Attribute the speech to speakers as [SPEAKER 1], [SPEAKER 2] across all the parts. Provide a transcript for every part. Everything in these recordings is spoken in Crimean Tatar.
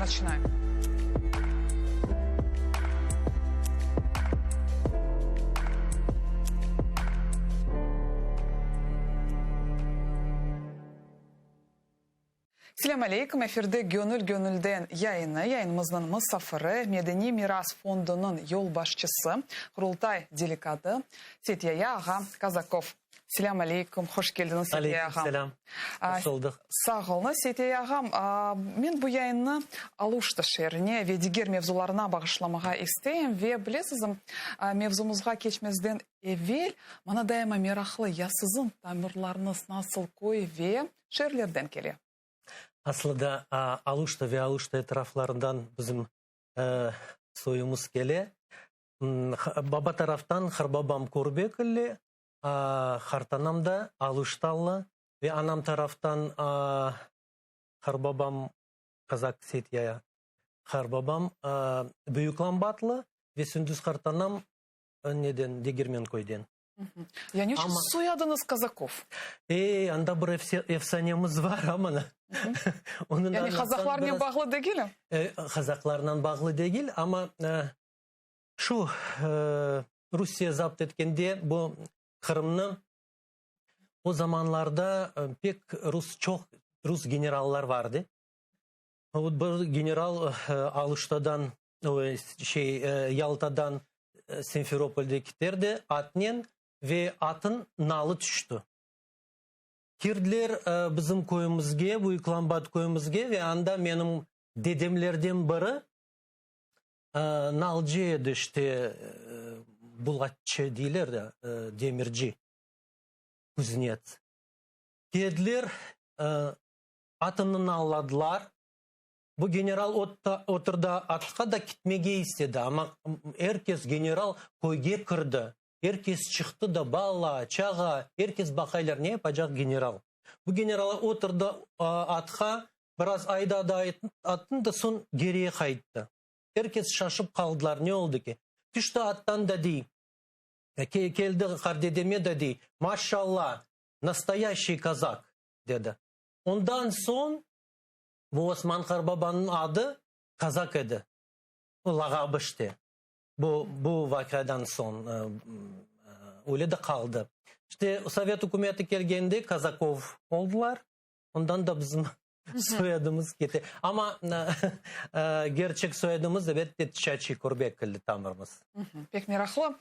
[SPEAKER 1] Начинаем. Selâm aleyküm, efirde Gönül gönülden yayını, yayınımıznıñ musafiri, Medeniy miras fondunıñ yolbaşçısı, Qurultay delegatı Seytyaya ağa Kazakov. Selâm aleyküm, hoş keldiñiz, Seytyaya
[SPEAKER 2] ağam. Aleyküm selâm, hoş olduq.
[SPEAKER 1] Sağ oluñız, Seytyaya ağam. Men bu yayınnı Aluşta şeerine ve diger mevzularına bağışlamağa isteyim ve bilesizmi, mevzumızğa keçmezden evel, maña daima meraqlı, ya siziñ tamırlarıñız nasıl köy ve şeerlerden kele?
[SPEAKER 2] Aslı da Aluşta ve Aluşta etraflarından bizim soyumız kele. Baba taraftan qarbabam Körbekli, qartanam da Aluştalı ve anam taraftan qarbabam Kazak Seytyaya, qarbabam Büyük Lambatlı ve Sündüz qartanam neden, Degirmenköyden.
[SPEAKER 1] Ya ne içün soyadıñız Kazakov?
[SPEAKER 2] Ey, anda bir efsanemiz bar, amma
[SPEAKER 1] onı da Yani qazaqlarnen bağlı degil?
[SPEAKER 2] Qazaqlarnen bağlı degil, amma şu Rusiye zapt etkende bu Qırımnı, o zamanlarda pek rus, çoq rus generallar vardı. Bir general Aluştadan, şey, Yaltadan Simferopolde kiterdi atnen ve atın nalı tüşti. Kirdiler bizim köyümizge, Büyük Lambat köyümizge ve anda menim dedemlerden biri nalcı edi, işte, bulatçı deyler de, demirci, kuznets. Keldiler, Atını nalladılar. Bu general oturdı atqa da kitmege istedi, amma er kes, general köyge kirdi, er kes çıqtı da, bala, çağa, er kes baqaylar, ne yapacaq general. Bu general oturdı atqa, biraz aydadı atını da, soñ geriye qayttı. Er kes şaşıp qaldılar, ne oldı ki? Tüşti attan da dey, keldi qartdedeme da dey, maşşalla, nastoyaşçiy kazak, dedi. Ondan soñ bu Osman qarbabanıñ adı Kazak edi. O lağabı işte. Bu, bu vaqiadan soñ öyle de qaldı. İşte Sovet ükümeti kelgende Kazakov oldılar. Ondan da bizim soyadımız kete. Amma gerçek soyadımız elbette Çaçi Körbekli tamırımız.
[SPEAKER 1] Pek meraqlı.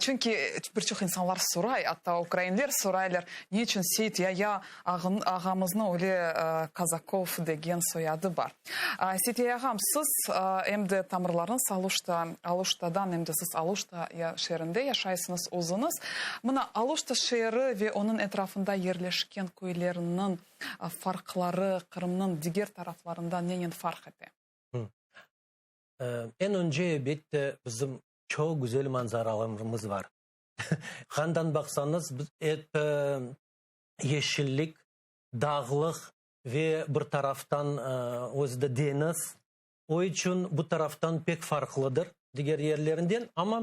[SPEAKER 1] Çünki bir çoq insanlar soray, atta ukrainler soraylar, ne içün Seit Yaya ağamıznıñ öyle Kazakov degen soyadı bar. Seit Yaya ağam, siz em de tamırlarıñız Aluşta, Aluştadan, em de siz Aluşta şeerinde yaşaysıñız özüñiz. Mına Aluşta şeeri ve onıñ etrafında yerleşken köyleriniñ farqları Qırımnıñ diger taraflarından nenen farq ete?
[SPEAKER 2] Eñ önce, elbette, bizim çoq güzel manzaralarımız var. Qandan baqsañız, ep yeşillik, dağlıq ve bir taraftan özü de deñiz. O içün bu taraftan pek farqlıdır diger yerlerinden. Amma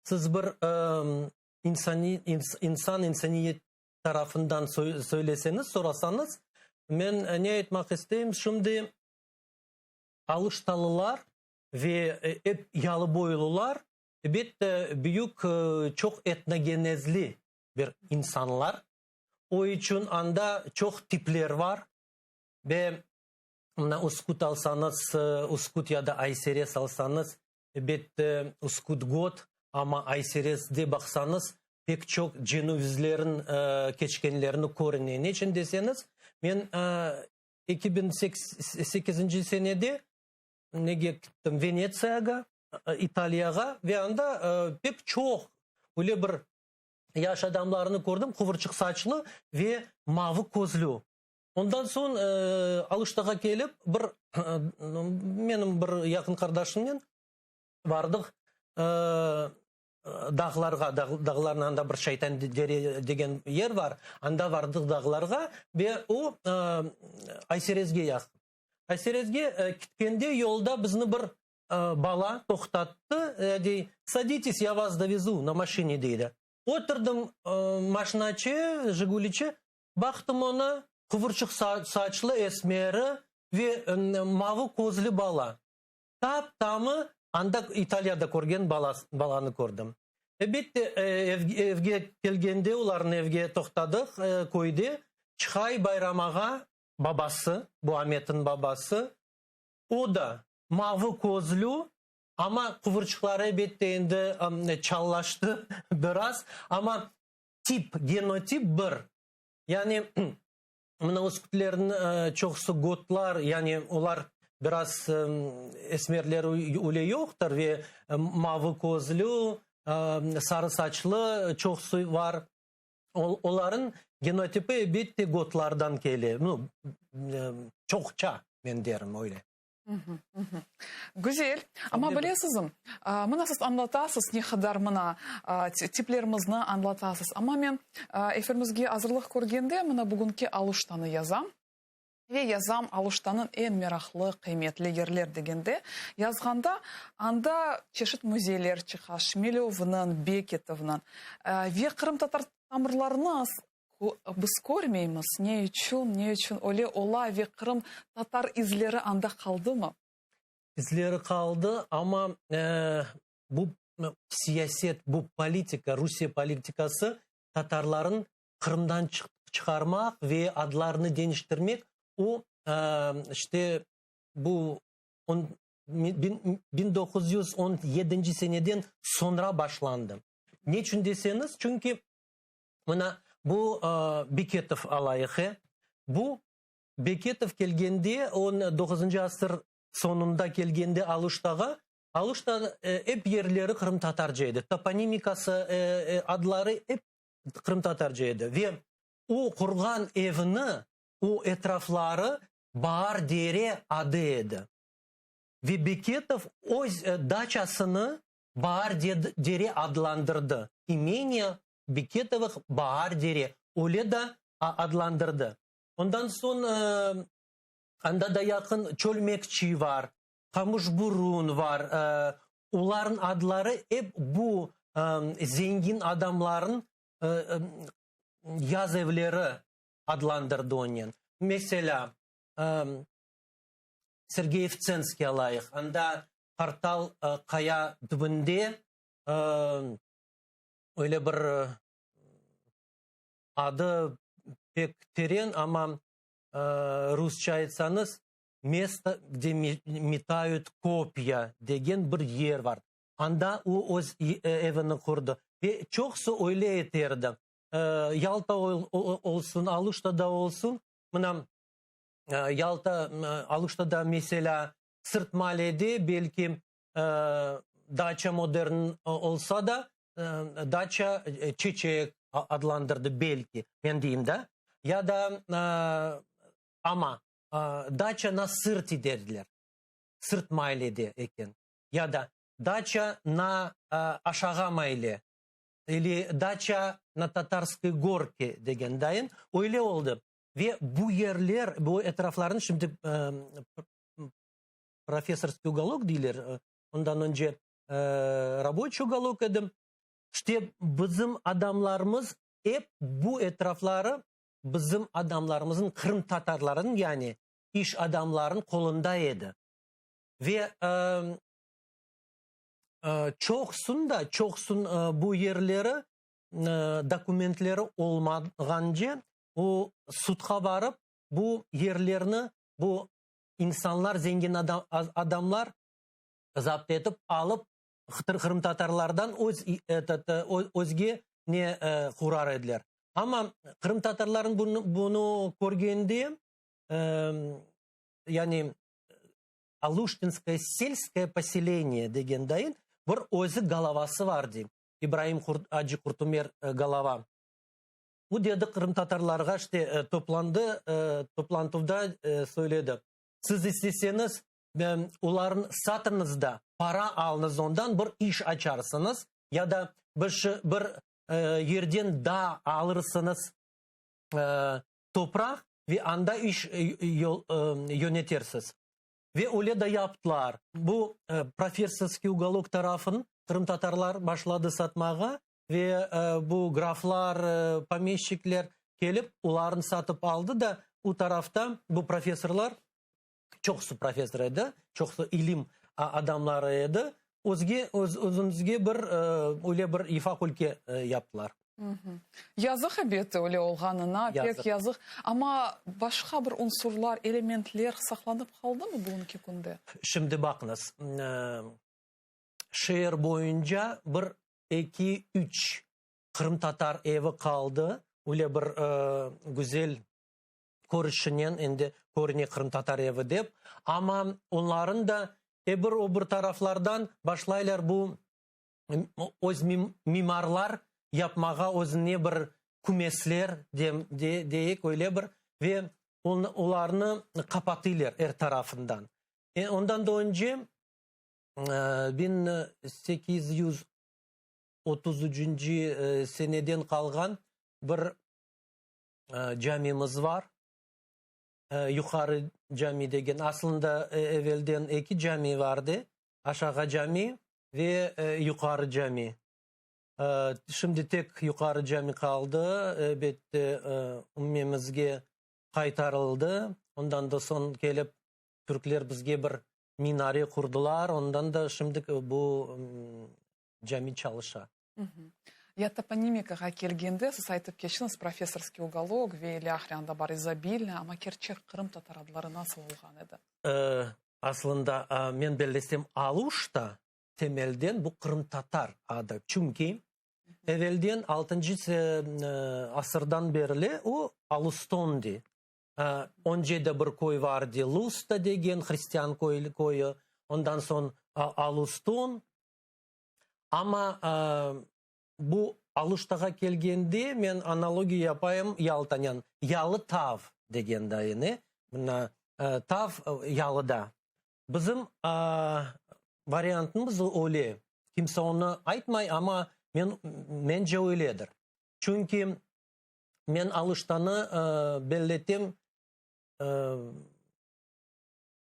[SPEAKER 2] siz bir insaniy, insan, insaniyet tarafından söyleseñiz, sorasañız, men ne aytmaq isteyim, şimdi Aluştalılar ve ep yalıboylular, elbette, büyük, çoq etnogenezli bir insanlar. O içün anda çoq tipler var ve mına Uskut alsañız, Uskut ya da Ayserez alsañız, elbette, Uskut got, amma Ayserezde baqsañız, pek çoq cenuvizlerin keçkenlerini körüne. Neçün deseñiz, men 2008 senede nege gittim? Venetsiyağa, İtaliyağa ve anda pek çoq öyle bir yaş adamlarnı kördim, quvurçıq saçlı ve mavı közlü. Ondan soñ Aluştağa kelip, bir menim bir yaqın qardaşımnen bardıq dağlarğa, dağlarnıñ anda bir Şaytan dere degen yer bar, anda vardıq dağlarğa ve o Ayserezge yaqın. Ayserezge ketkende yolda bizni bir bala toqtattı, dey, sadites, ya vas dovezu na maşine, deydi. Oturdım maşinaçı, Jiguliçi, baqtım onı, quvurçıq saçlı, esmeri. Ve mavı közlü bala. Tap-tamı anda İtaliyada körgen balanı kördim. Elbette, evge kelgende, olarnıñ evge toqtadıq, köyde. Çıqay Bayram ağa, babası, bu Ametniñ babası, o da mavı közlü, amma quvurçıqları elbette endi çallaştı biraz, amma tip, genotip bir. Yani mına üskütlerniñ çoqusı gotlar, yani olar biraz esmerleri öyle yoqtır ve mavı közlü, sarı saçlı çoqusı var. Olarnıñ genotipi elbette gotlardan kele, nu, çoqça, men derim öyle.
[SPEAKER 1] Güzel. Amma bilesizmi, mına siz añlatasız, ne qadar mına tiplerimizni añlatasız. Amma men efirimizge azırlıq körgende, mına bugünki Aluştanı yazam. Ve yazam Aluştanıñ eñ meraqlı, qıymetli yerler degende. Yazğanda, anda çeşit müzeyler çıqa, Şmelövnıñ, Beketovnıñ. Ve qırımtatar tamırlarını Biz körmeymiz, ne içün, ne içün öyle ola ve Qırım tatar izleri anda qaldımı?
[SPEAKER 2] İzleri qaldı, amma bu siyaset, bu politika, Rusiye politikası tatarların Qırımdan çıqarmaq ve adlarını deñiştirmek, o, işte, bu 1917 seneden soñra başlandı. Ne içün deseñiz, çünki Mına bu Beketov alayıq. Bu Beketov kelgende, on doquzıncı asır soñunda kelgende Aluştağa, Aluşta ep yerleri qırımtatarca edi, toponimikası, adları ep qırımtatarca edi. Ve o qurğan evini, o etrafları Baar Dere adı edi. Ve Beketov öz daçasını Baar Dere adlandırdı. İmeniye Beketovıh Baar Dere, öyle da adlandırdı. Ondan soñ anda da yaqın Çölmekçi var, Qamışburun var. Olarnıñ adları ep bu zengin adamlarnıñ yaz evleri adlandırdı onen. Meselâ, Sergeyevtsenskiy alayıq, anda Qartal qaya tübünde öyle bir adı pek teren, amma rusça aytsañız, Mesto, gde metayut kopya degen bir yer var. Anda o öz evini qurdı. Ve çoqusı öyle eterdi. Yalta olsun, Aluştada olsun, mına Yalta, Aluştada meselâ, Sırt maalede belki daça modern olsa da, daça çeçek adlandırdı belki, men deyim da, ya da amma daça na sırti derdiler, sırt maalede eken, ya da daça na aşağa maile ili daça na Tatarskoy gorke degen dayın, öyle oldı. Ve bu yerler, bu etraflarnı şimdi Professorskiy ugolok deyler, ondan önce raboçiy ugolok edi. İşte bizim adamlarımız ep bu etrafları bizim adamlarımızın, qırımtatarlarınıñ yani iş adamlarınıñ qolunda edi. Ve çoqsun da, çoqsun bu yerleri dokumentleri olmağance o sudqa barıp bu yerlerni bu insanlar, zengin adamlar zapt etip alıp qırımtatarlardan öz, etot, özge ne qurar ediler. Amma qırımtatarların bunı, bunı körgende, yani Aluştinskoye selskoye poseleniye degen dayın bir özü golovası var dey. İbraim Acı Qurtumer golova. Bu dedi qırımtatarlarğa işte toplandı, toplantuvda söyledi, Siz isteseñiz, olarnı satıñız da, para alıñız ondan, bir iş açarsıñız ya da bir bir yerden daa alırsıñız topraq ve anda iş yönetersiz. Ve öyle de yaptılar. Bu Professorskiy ugolok tarafın qırımtatarlar başladı satmağa Ve bu graflar, pomeşçikler kelip, olarnı satıp aldı da, o tarafta bu professorlar. Çoqusı professor edi, çoqusı ilim adamları edi. Özge, özümizge bir öyle bir ifaq ülke yaptılar.
[SPEAKER 1] Yazıq, ebet, öyle olğanına, pek yazıq. Amma başqa bir unsurlar, elementler saqlanıp qaldımı bugünki künde?
[SPEAKER 2] Şimdi baqıñız, şeer boyunca bir, eki, üç qırımtatar evi qaldı, öyle bir güzel körüşinen endi körüne qırımtatar evi dep, amma onların da ebir o bir taraflardan başlaylar bu öz mimarlar yapmağa özüne bir kümesler deyik öyle bir ve olarnı qapatıylar er tarafından. Ondan da önce 1833-nci seneden qalğan bir camimiz bar. Yuqarı cami degen, aslında evelden eki cami vardı, Aşağı cami ve Yuqarı cami. Şimdi tek Yuqarı cami qaldı, elbette, ümmemizge qaytarıldı. Ondan da soñ kelip türkler bizge bir minare qurdılar, ondan da şimdi bu cami çalışa.
[SPEAKER 1] Ya toponimikağa kelgende, siz aytıp keçtiñiz, Professorskiy ugolok ve ilâhre, anda bar İzobilnoye, amma kerçek qırımtatar adları nasıl olğan edi?
[SPEAKER 2] Aslında, men bellesem, Aluşta temelden bu qırımtatar adı. Çünki evelden altıncı asırdan berli o Alustondi. Önce de bir köy vardı, Lusta degen hristian köyü, ondan soñ Aluston. Amma bu Aluştağa kelgende men analogiya yapayım Yaltanen, Yalı tav degen dayını, mına tav yalıda. Bizim variantımız öyle, kimse onı aytmay, amma men, mence öyledir. Çünki men Aluştanı belletem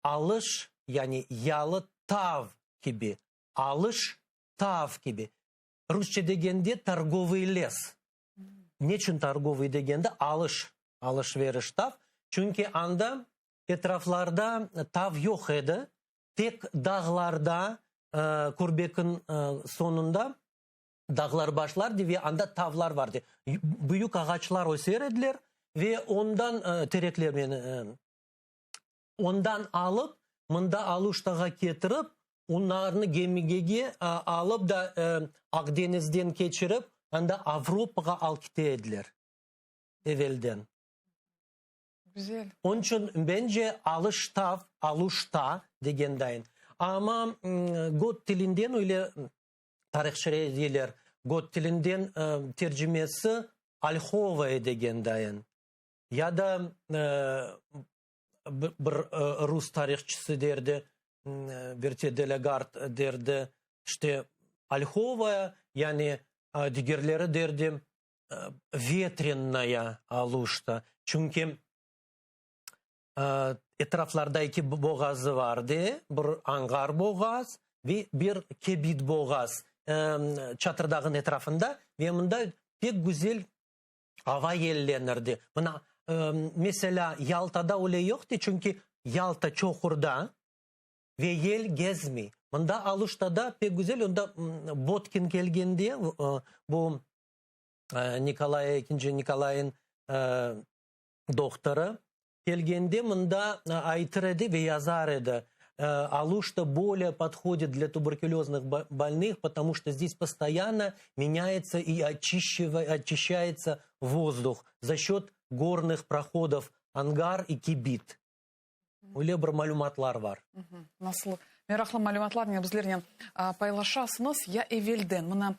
[SPEAKER 2] alış, yani yalı tav kibi, alış tav kibi. Rusça degende torgovıy les. Neçün torgovıy degende alış, alış-veriş tav? Çünki anda etraflarda tav yoq edi, tek dağlarda, Körbek'in soñunda dağlar başlardı ve anda tavlar vardı. Büyük ağaçlar öser ediler ve ondan terekler, yani Ondan alıp, mında Aluştağa ketirip, onlarnı gemigege alıp da Aqdeñizden keçirip, anda Avropağa al kete ediler evelden.
[SPEAKER 1] Güzel.
[SPEAKER 2] Onıñ içün, bence, Alıştav, Aluşta degen dayın. Amma got tilinden öyle tarihçılar deyler, got tilinden tercimesi Olhovoye degen dayın. Ya da bir rus tarihçısı derdi, Bertiye de la Gard derdi, işte, Olhovaya, yani digerleri derdi, Vetrennaya Aluşta. Çünki etraflarda eki boğazı vardı, bir Anğar boğaz ve bir Kebit boğaz, Çatırdağnıñ etrafında ve mında pek güzel Ava yellenirdi. Mına, meselâ, Yaltada öyle yoqtı, çünki Yalta çoqurda ve yel gezmey. Mında Aluştada pek güzel, onda Botkin kelgende, bu Nikolay, ekinci Nikolayıñ dohtorı, Kelgende mında aytır edi ve yazar edi, Aluşta bolее podhodit dlâ tuberkulöznıh bolnıh, potomu çto zdes postoyanno menâyetsâ i oçişçayetsâ vozduh za şöt gornıh prohodov Angar i Kibit. Öyle bir malümatlar bar.
[SPEAKER 1] Nasıl meraqlı malümatlarnen bizlernen paylaşasıñız. Ya evelden, mına,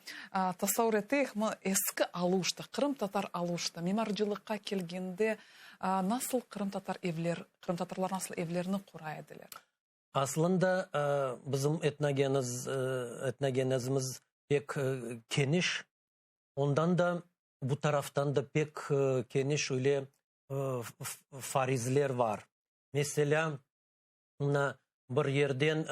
[SPEAKER 1] tasavur eteyik, eski Aluşta, qırımtatar Aluşta, mimarcılıqqa kelgende, Nasıl qırımtatar evler, qırımtatarlar nasıl evlerni qura ediler?
[SPEAKER 2] Aslında bizim etnogenez, etnogenezimiz pek keniş, ondan da bu taraftan da pek keniş öyle farizler var. Meselâ, mına bir yerden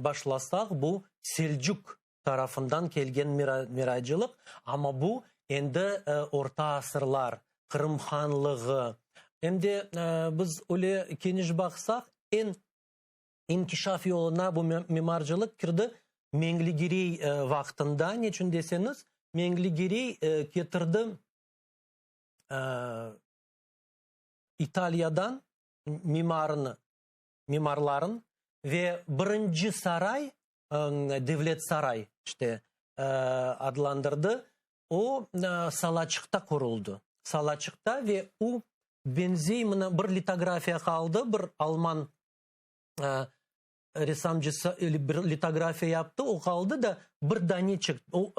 [SPEAKER 2] başlasaq, bu Selcuk tarafından kelgen miracılıq, amma bu endi orta asırlar, Qırım hanlığı. Em de biz öyle keniş baqsaq, eñ. İnkişaf yoluna bu mimarcılıq kirdi Meñli Girey vaqtında, neçün deseñiz, Meñli Girey ketirdi İtaliyadan mimarını, mimarların ve birinci saray, devlet saray işte adlandırdı, o Salaçıqta quruldı. Salaçıqta ve o benzey mına bir litografiya qaldı, bir alman ressamcısı bir litografiya yaptı, o qaldı da bir daneçik, o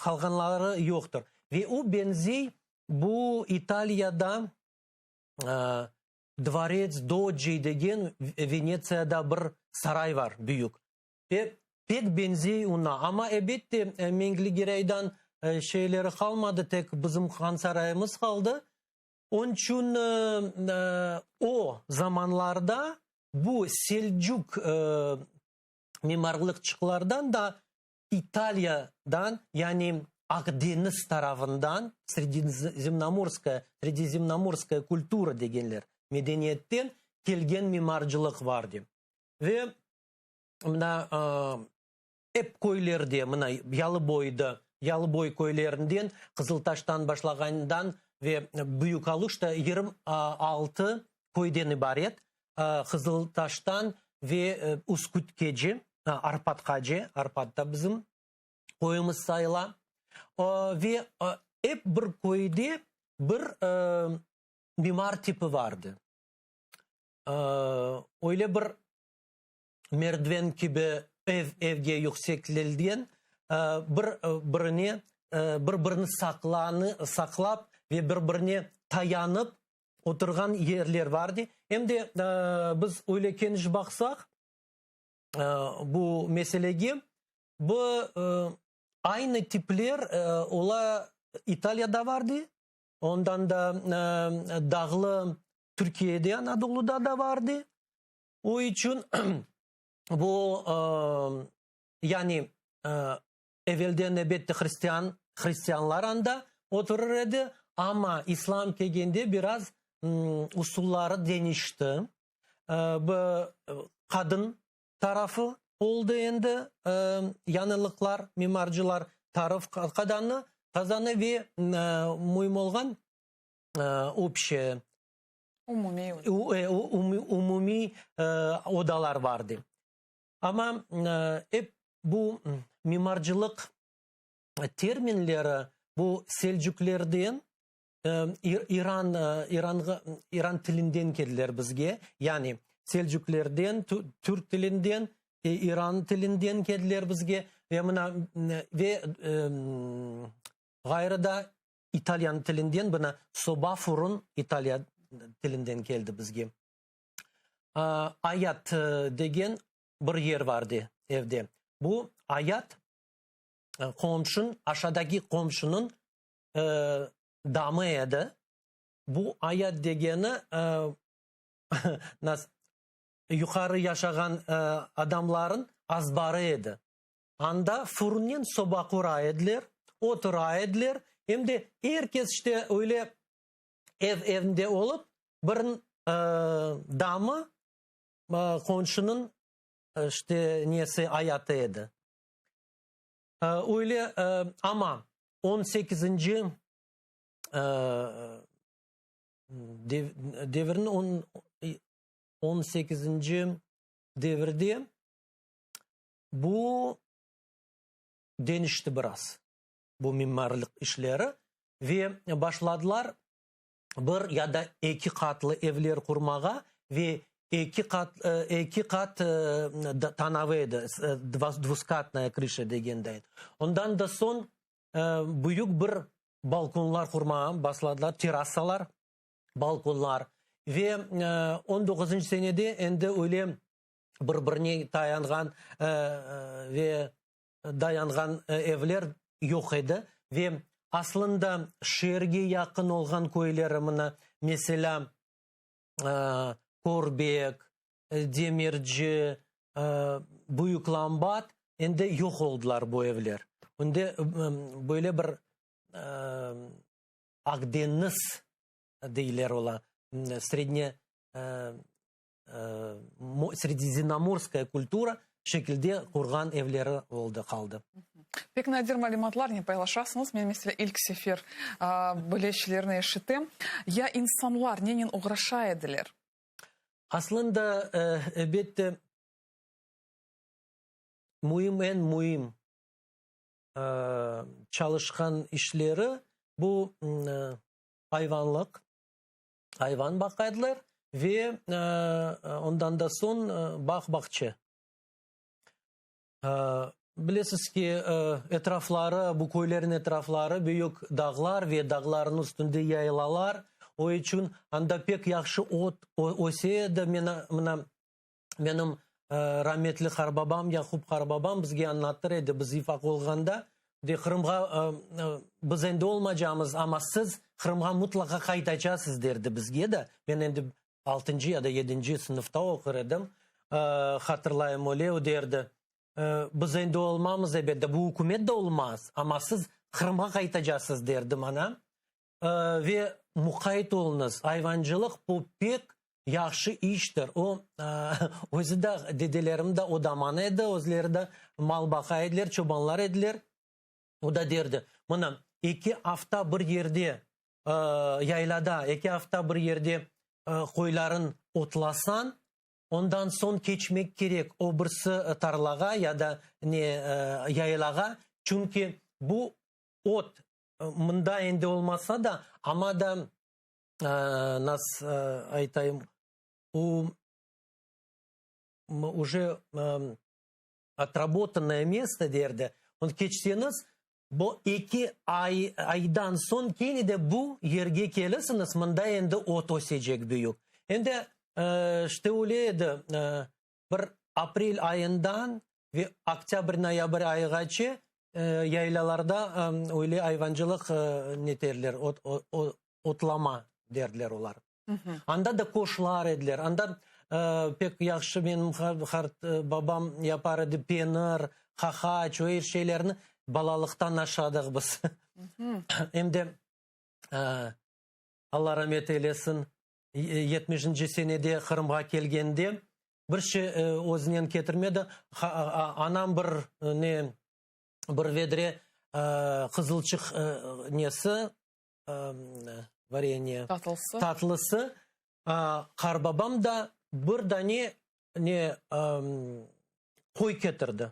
[SPEAKER 2] qalğanları yoqtır. Ve o benzey bu İtaliyada Dvorets Doji degen Venetsiyada bir saray var büyük. Ve pek benzey ona. Amma ebette Mengli Giraydan şeyleri qalmadı, tek bizim Han sarayımız qaldı. Onıñ içün o zamanlarda bu selcük mimarlıqçıqlardan da İtaliyadan, yani Aq deñiz tarafından, sredizemnomorskaya, sredizemnomorskaya kultura degenler, medeniyetten kelgen mimarcılıq var dep. Ve mına ep köylerde, mına Yalıboyda, Yalıboy köylerinden, Qızıltaştan başlağandan ve Büyük Aluşta 26 köyden ibaret, Qızıltaştan ve Üskütkece, Arpatqace, Arpat da bizim köyümiz sayıla, ve ep bir köyde bir mimar tipi vardı. Öyle bir merdiven kibi ev evge yüksektilgen, bir birine, bir birini saqlap ve bir birine tayanıp oturğan yerler vardı. Em de biz öyle keniş baqsaq bu meselege, bu aynı tipler ola İtaliyada vardı, ondan da dağlı Türkiyede, Anadoluda da vardı. O içün bu, yani evelden elbette hristian, hristianlar anda oturır edi, amma islam kelgende biraz usulları deñişti. Bu qadın tarafı oldı endi yañılıqlar, mimarcılar taraf qadanı, qazanı ve müim olğan общее
[SPEAKER 1] Umumiy.
[SPEAKER 2] Umumiy odalar vardı. Amma ep bu mimarcılıq terminleri bu selcüklerden, İran, İranğa, İran tilinden keldiler bizge. Yani selcüklerden, türk tilinden, İran tilinden keldiler bizge ve mına ve ğayrı da İtalyan tilinden, mına soba, furun İtaliya tilinden keldi bizge. Ayat degen bir yer vardı evde. Bu ayat qomşun, aşadaki qomşunıñ damı edi. Bu ayat degeni nas yuqarı yaşağan adamların azbarı edi. Anda furunnen soba qura ediler, otura ediler, em de er kes işte öyle ev evinde olıp, bir damı qonşunıñ işte nesi, ayatı edi. Öyle, amma on sekizinci devirniñ on sekizinci devirde Bu deñişti biraz, bu mimarlıq işleri ve başladılar bir ya da eki qatlı evler qurmağa ve eki qat, eki qat tanavı edi, dvuskatnaya krışa degenday. Ondan da soñ büyük bir balkonlar qurmağa başladılar, terrasalar, balkonlar ve on doquzıncı senede endi öyle bir-birine tayanğan ve dayanğan evler yoq edi ve aslında şeerge yaqın olğan köyleri, mına, meselâ, Körbek, Demirci, Büyük Lambat, endi yoq oldılar bu evler. Endi böyle bir Aqdeñiz deyler ola, sredne. Sredizemnomorskaya kultura şekilde qurğan evleri oldı, qaldı.
[SPEAKER 1] Pek nadir malümatlarnen paylaşasıñız. Men, meselâ, ilk sefer böyle şeylerni eşitem. Ya insanlar nenen oğraşa ediler?
[SPEAKER 2] Aslında, elbette, müim, eñ müim çalışqan işleri bu ayvanlıq, ayvan baqa ediler ve ondan da soñ bağ-bağçe. Bilesiz ki, etrafları, bu köylerniñ etrafları büyük dağlar ve dağlarnıñ üstünde yaylalar. O içün anda pek yahşı ot öse edi. Mına, menim rametli qarbabam, Yaqub qarbabam bizge añlatır edi, biz ifaq olğanda, de, Qırımğa biz endi olmacamız, amma siz Qırımğa mutlaqa qaytacasız, derdi bizge de. Men endi altıncı ya da yedinci sınıfta oqur edim, hatırlayım, öyle o derdi, Biz endi olmamız, ebet, bu ükümet de olmaz, amma siz Qırımğa qaytacasız, derdi maña. Ve muqayt oluñız, ayvancılıq bu pek yahşı iştir. O, özü de, dedelerim de odaman edi, özleri de mal baqa ediler, çobanlar ediler. O da derdi, mına, eki afta bir yerde, yaylada, eki afta bir yerde qoyların otlasañ, ondan soñ keçmek kerek o birisi tarlağa ya da ne yaylağa, çünki bu ot mında endi olmasa da, amma da, nas aytayım, u uje otrabotannoye mesto derdi, onı keçseñiz, bu eki ay, aydan soñ kene de bu yerge kelirsiñiz, mında endi ot ösecek büyük. Endi, işte öyle edi, bir aprel ayından ve oktâbr-noyabr ayğace yaylalarda öyle ayvancılıq neterler, otlama derdiler olar. Anda da qoşlar ediler. Anda pek yahşı menim qart babam yapar edi penir, qahaç, o er şeylerni balalıqtan aşadıq biz. Em de Alla ramet eylesin, yetmişinci senede Qırımğa kelgende bir şey özünen ketirmedi. Anam bir ne bir vedre qızılçıq nesi varenye,
[SPEAKER 1] tatlısı,
[SPEAKER 2] tatlısı qarbabam da bir dane ne qoy ketirdi.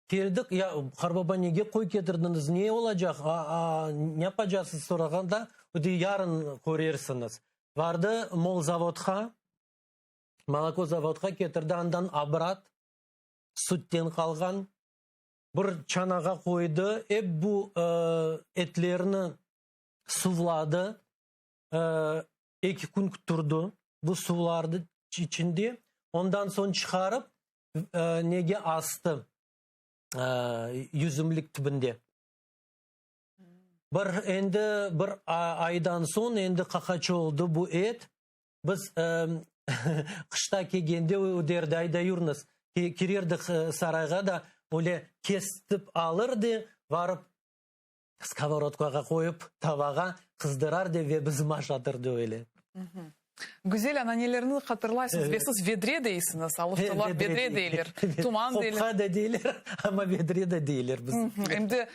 [SPEAKER 2] Keldik, ya qarbaba nege qoy ketirdiñiz, ne olacaq, ne yapacaqsız sorağanda, o dey yarın körersiñiz. Vardı molzavodqa, molokozavodqa ketirdi, andan abrat, sütten qalğan, bir çanağa qoydı, ep bu etlerni suvladı, eki kün turdı bu suvlarnıñ içinde, ondan soñ çıqarıp nege astı, yüzümlik tübünde. Bir endi bir aydan soñ endi qaqaç oldı bu et. Biz qışta kelgende o derdi, ayda yürüñiz, kirerdik sarayğa da, öyle kestip alırdı, varıp skovorodkağa qoyıp, tavağa qızdırardı ve bizim aşatırdı öyle.
[SPEAKER 1] Güzel ananelerni hatırlaysıñız ve siz vedre deysiñiz, aluştalar vedre deyler, tuman deyler.
[SPEAKER 2] Qopqa da deyler, amma vedre de deyler bizim.
[SPEAKER 1] Endi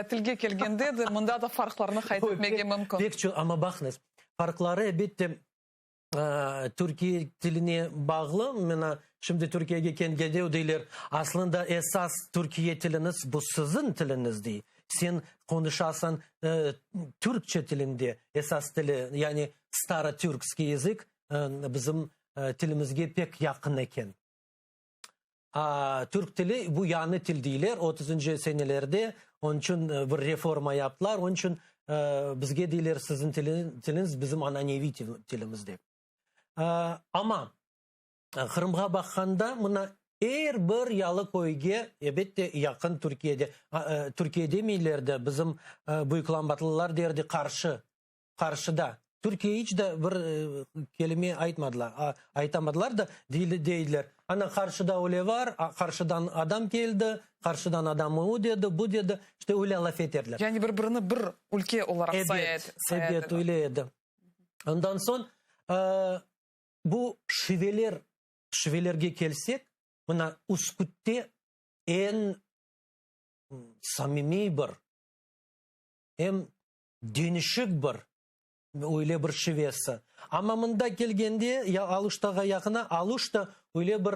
[SPEAKER 1] tilge kelgende de mında da farqlarnı qayd etmege mümkün.
[SPEAKER 2] Pek çoq, amma baqıñız, farqları elbette Türkiye tiline bağlı. Mına şimdi Türkiyege kelgende deyler, aslında esas Türkiye tiliniz bu siziñ tiliniz dey. Sen qonuşasıñ türkçe tilinde, esas tili, yani starotürkskiy yazık bizim tilimizge pek yaqın eken. Türk tili bu yañı til deyler, otuzıncı senelerde onıñ içün bir reforma yaptılar, onıñ içün bizge deyler siziñ tiliñiz bizim ananeviy tilimiz dep. Amma Qırımğa baqqanda mına er bir yalı köyge, elbette yaqın Türkiyede, Türkiye demeyler de, bizim büyüklambatlılar derdi qarşı, qarşıda. Türkiye iç de bir kelime aytmadılar, aytamadılar da, deydiler, ana qarşıda öyle var, qarşıdan adam keldi, qarşıdan adam o dedi, bu dedi, işte öyle laf eterler.
[SPEAKER 1] Yani bir-birini bir ülke olaraq saya
[SPEAKER 2] Ebet, ebet, öyle edi. Ondan soñ. Bu şiveler, şivelerge kelsek, mına Üskütte eñ samimiy bir, em deñişik bir öyle bir şivesi. Amma mında kelgende, ya Aluştağa yaqına, Aluşta öyle bir,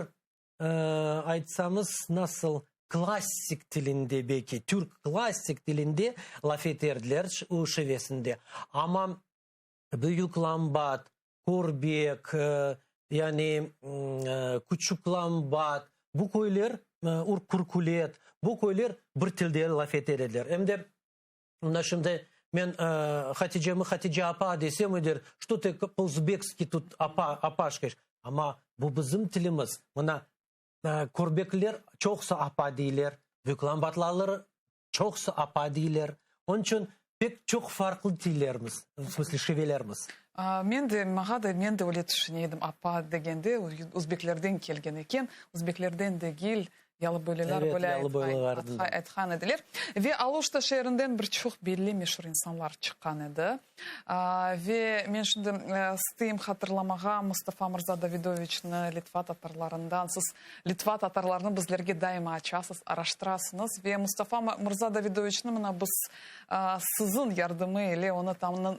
[SPEAKER 2] aytsamız, nasıl, klassik tilinde belki, türk klassik tilinde laf eterdiler o şivesinde. Amma Büyük Lambat, Körbek, yani Küçük Lambat, bu köyler, Ur-Kurkulet, bu köyler bir tilde laf eter ediler. Em de mına şimdi men Haticemi Hatice apa desem, o der, Çto tı po-uzbekski tut apa, apaşkayeş. Amma bu bizim tilimiz. Mına Körbekliler çoqusı apa deyler, Büyük Lambatlılar çoqusı apa deyler. Onıñ içün pek çoq farqlı tillerimiz, v smısle şivelerimiz.
[SPEAKER 1] Men de, maña da, men de öyle tüşüne edim, apa degende özbeklerden kelgen eken, özbeklerden degil, yalıboylular böyle aytqan ediler. Ve Aluşta şeerinden bir çoq belli meşur insanlar çıqqan edi. Ve men şimdi isteyim hatırlamağa Mustafa mırza Davidoviçni, litva tatarlarından. Siz litva tatarlarını bizlerge daima açasız, araştırasıñız. Ve Mustafa mırza Davidoviçni mına biz siziñ yardımı ile onı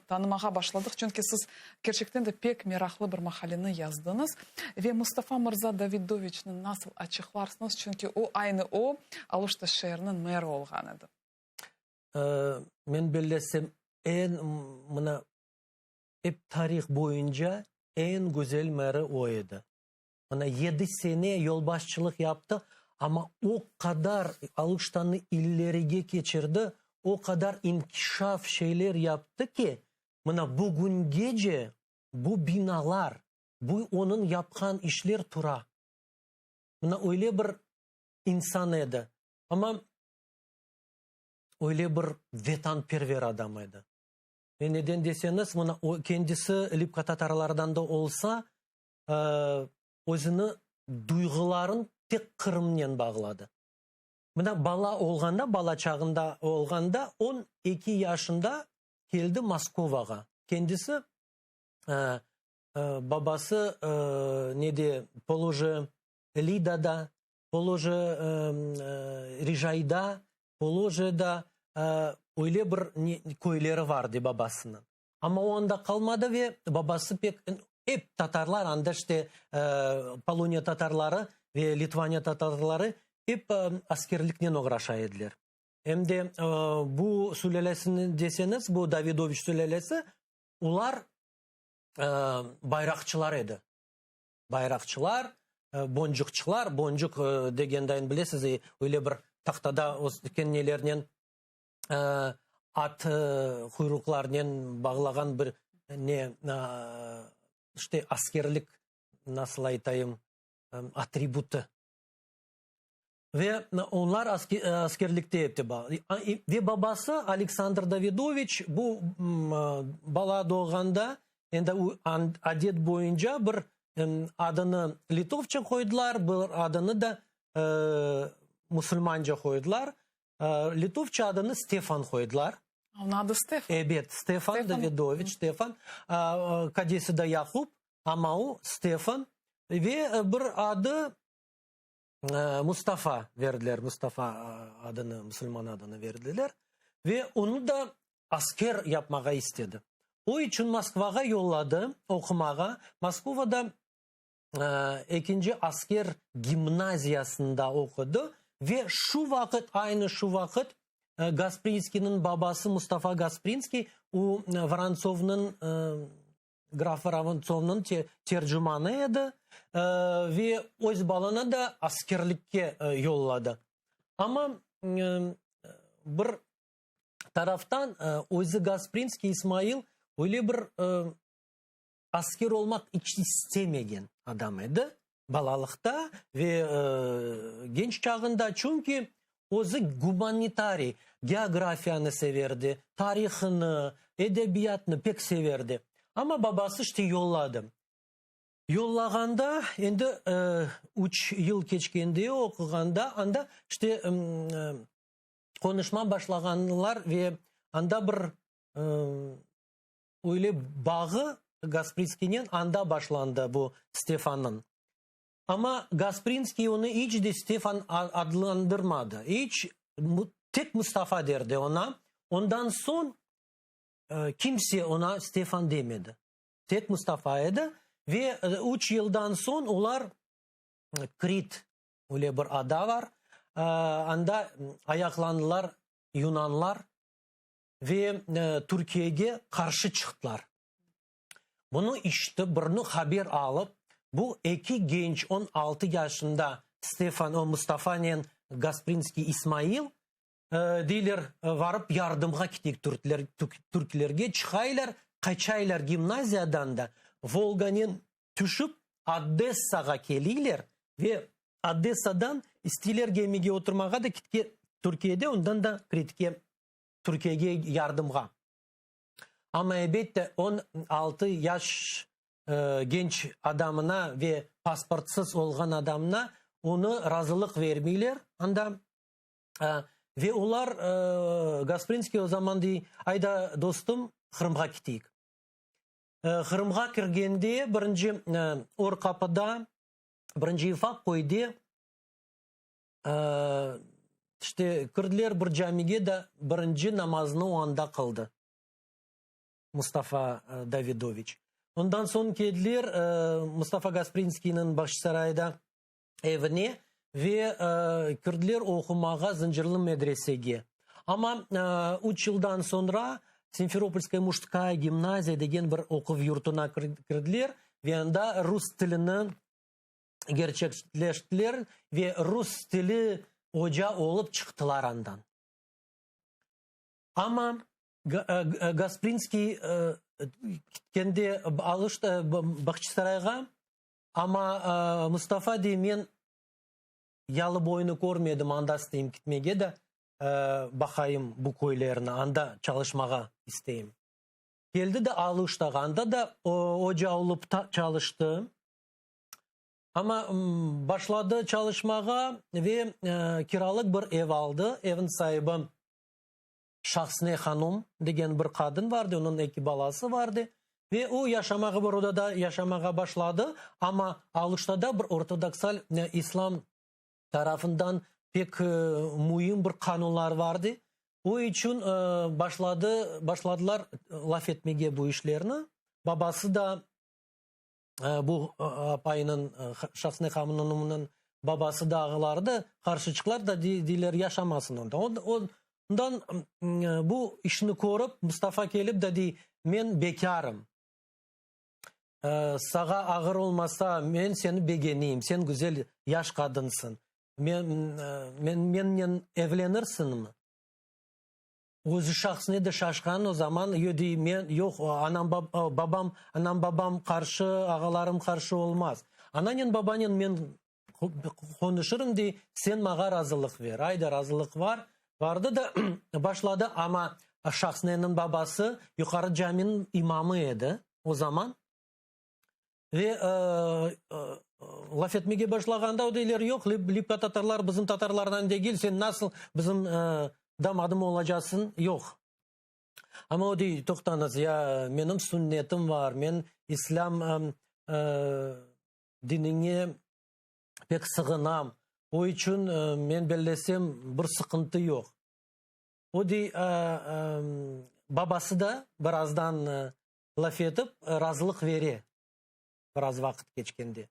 [SPEAKER 1] tanımağa başladıq. Çünki siz kerçekten de pek meraqlı bir maqaleni yazdıñız. Ve Mustafa mırza Davidoviçni nasıl açıqlarsıñız? Çünki o, aynı o, Aluşta şeeriniñ meri olğan edi.
[SPEAKER 2] Men bellesem, eñ, mına, ep tarih boyunca eñ güzel meri o edi. Mına yedi sene yolbaşçılıq yaptı, amma o qadar Aluştanı ilerige keçirdi, o qadar inkişaf şeyler yaptı ki, mına bugüngece bu binalar, bu onıñ yapqan işler tura. Mına öyle bir insan edi. Amma öyle bir vetanperver adam edi. Ve neden deseñiz, mına o kendisi lipka tatarlardan da olsa, özüni duyğuların tek Qırımnen bağladı. Mına bala olğanda, bala çağında olğanda, 12 yaşında keldi Moskovağa. Kendisi babası nede, Poloje Lidada, Poloje Rijayda, Polojeda öyle bir köyleri vardı babasınıñ. Amma o anda qalmadı ve babası pek, ep tatarlar anda işte Poloniya tatarları ve Litvaniya tatarları ep askerliknen oğraşa ediler. Em de bu sülâlesini deseñiz, bu Davidoviç sülâlesi, olar bayraqçılar edi. Bayraqçılar, boncuqçılar, boncuq degendayın bilesiz, öyle bir tahtada ösken nelernen at quyruqlarnen bağlağan bir ne, işte askerlik, nasıl aytayım, atributı. Ve onlar askerlikte epti. Ve babası Aleksandr Davidoviç bu bala doğğanda, endi adet boyunca bir adını litovça qoydılar, bir adını da musulmanca qoydılar. Litovça adını Stefan qoydılar.
[SPEAKER 1] Onıñ adı Stefan.
[SPEAKER 2] Ebet, Stefan Davidoviç, Stefan. Kadesi de Yaqub, amma o Stefan. Ve bir adı Mustafa verdiler, Mustafa adını, musulman adını verdiler ve onı da asker yapmağa istedi. O içün Moskvağa yolladı oqumağa. Moskovada ekinci asker gimnaziyasında oqudı ve şu vaqıt, aynı şu vaqıt Gasprinskiyniñ babası Mustafa Gasprinskiy, o Vorontsovnıñ Graf Vorontsovnıñ tercümanı edi ve öz balanı da askerlikke yolladı. Amma bir taraftan özü Gasprinskiy İsmail öyle bir asker olmaq iç istemegen adam edi balalıqta ve genç çağında, çünki özü gumanitariy, geografiyanı severdi, tarihını, edebiyatnı pek severdi. Amma babası işte yolladı. Yollağanda, endi üç yıl keçkende, oquğanda, anda işte qonuşma başlağanlar ve anda bir öyle bağı. Gasprinskiynen anda başlandı bu Stefannıñ. Amma Gasprinskiy onı iç de Stefan adlandırmadı, iç, tek Mustafa derdi oña. Ondan soñ kimse oña Stefan demedi. Tek Mustafa edi ve üç yıldan soñ olar Krit, öyle bir ada var, anda ayaqlandılar yunanlar ve Türkiyege qarşı çıqtılar. Bunı işitip, birni haber alıp, bu eki genç, 16 yaşında Stefan, o, Mustafanen Gasprinskiy İsmail, deyler, varıp yardımğa keteyik türkler, türklerge, çıqaylar, qaçaylar gimnaziyadan da, Volganen tüşip Odessağa keliyler ve Odessadan isteyler gemige oturmağa da kitke Türkiyede, ondan da Kritke, Türkiyege yardımğa. Amma, elbette, 16 yaş genç adamına ve pasportsız olğan adamına onı razılıq vermeyler anda. Ve olar, Gasprinskiy o zaman dey, Ayda, dostum, Qırımğa keteyik. Qırımğa kirgende birinci Or Qapıda, birinci İfaq köyde, işte, kirdiler bir camige da birinci namaznı o anda qıldı Mustafa Davidoviç. Ondan soñ keldiler Mustafa Gasprinskiyniñ Bağçasarayda evine ve kirdiler oqumağa Zıncırlı medresege. Amma üç yıldan soñra Simferopolskaya mujskaya gimnaziya degen bir oquv yurtuna kirdiler ve anda rus tilini gerçekleştiler ve rus tili oca olıp çıqtılar andan. Amma Gasprinskiy ketkende Aluşta, Bağçasarayğa, amma Mustafa dey, men yalı boyunı körmedim, anda isteyim ketmege de, baqayım bu köylerni, anda çalışmağa isteyim. Keldi de Aluştağa, anda da oca olıp çalıştı. Amma başladı çalışmağa ve kiralıq bir ev aldı. Evniñ saibi Şahsne hanum degen bir qadın vardı, onıñ eki balası vardı. Ve o yaşamağa bir odada yaşamağa başladı, amma Aluştada bir ortodoksal islam tarafından pek müim bir qanunlar vardı. O içün başladı, başladılar laf etmege bu işlerni. Babası da bu apayınıñ, Şahsne hanımnıñ babası da ağaları da qarşı çıqtılar da, deyler, yaşamasın onda. Ondan bu işni körip, Mustafa kelip de dey, men bekârım, sağa ağır olmasa, men seni begeneyim, sen güzel yaş qadınsıñ, men, mennen evlenirsiñmi? Özü şahsine de şaşqan o zaman, yo, dey, men, yoq, anam, babam, anam, babam qarşı, ağalarım qarşı olmaz. Ananen, babanen men qonuşırım, dey, sen mağa razılıq ver. Ayda, razılıq var, vardı da, başladı, amma Şahsneniñ babası Yuqarı Caminiñ imamı edi o zaman. Ve laf etmege başlağanda o deyler, yoq, lipka tatarlar bizim tatarlardan degil, sen nasıl bizim damadım olacaqsıñ, yoq. Amma o dey, toqtañız, ya menim sünnetim var, men islâm dinine pek sığınam, o içün men bellesem bir sıqıntı yoq. O dey, babası da birazdan laf etip, razılıq bere biraz vaqıt keçkende.